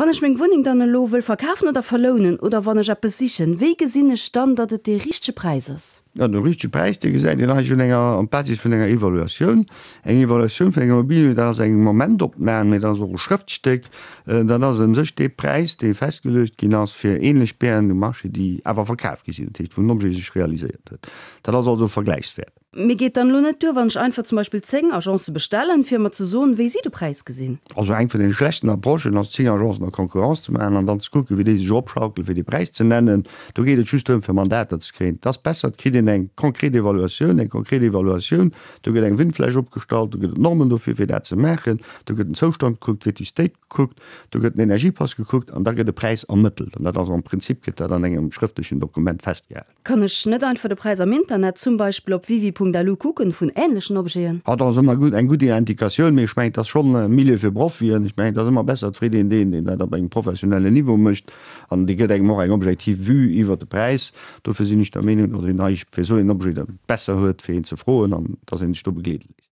Wann ech meng Wunneng dann elo wëll verkafen oder verlounen oder wann ech eppes sichen, wéi gesinn ech dann, datt et dee richtege Präis ass? Jo, de richtege Präis, dee gesäit een eigentlech un enger, op Basis vun enger Evaluatioun. Eng Evaluatioun vun enger Immobilie, dat ass eng Momentopnam, mee dat ass och e Schrëftstéck. Dat ass u sech dee Präis, dee festgeluecht ginn ass fir ähnlech Bären um Marché, déi awer verkaf gi sinn, dat heescht, wou den Objet sech realiséiert huet. Dat ass also e Vergläichswäert. Mir geet dann elo net duer, wann ech einfach zum Beispill 10 Agencë bestellen, fir mer ze soen, wéi si de Präis gesinn. Also eng vun deene schlechten Approchen ass, 10 Agencen a Concurrence ze maachen an dann ze kucken, wéi déi sech eropschaukelen, fir dee Präis ze nennen. Do geet et just drëm, fir Mandater ze kréien. Et ass besser, et kritt een eng konkret Evaluatioun, eng konkret Evaluatioun, do gëtt eng Wunnfläch opgestallt, do gëtt et Normen dofir, fir dat ze maachen, do gëtt den Zoustand gekuckt, d'Vétustéit gekuckt, do gëtt den Energiepass gekuckt an da gëtt e Präis ermëttelt. An dat ass am Prinzip gëtt dat an engem schrëftlechen Dokument festgehalen. Kann ech net einfach de Präis am Internet, zum Beispill op wiwi.lu kucken, vun ähnlechen Objeten? Dat ass ëmmer gutt, eng gutt Indikatioun, mee ech mengen, et ass schonn e Milieu fir Profien. Ech mengen, et ass ëmmer besser, et freet een deen, deen dat op engem professionellen Niveau mécht an dee gëtt engem och eng objektiv Vue iwwert de Präis. Dofir sinn ech der Meenung, datt een hei fir esou een Objet et besser huet, fir een ze froen an datt een sech do begleede léisst.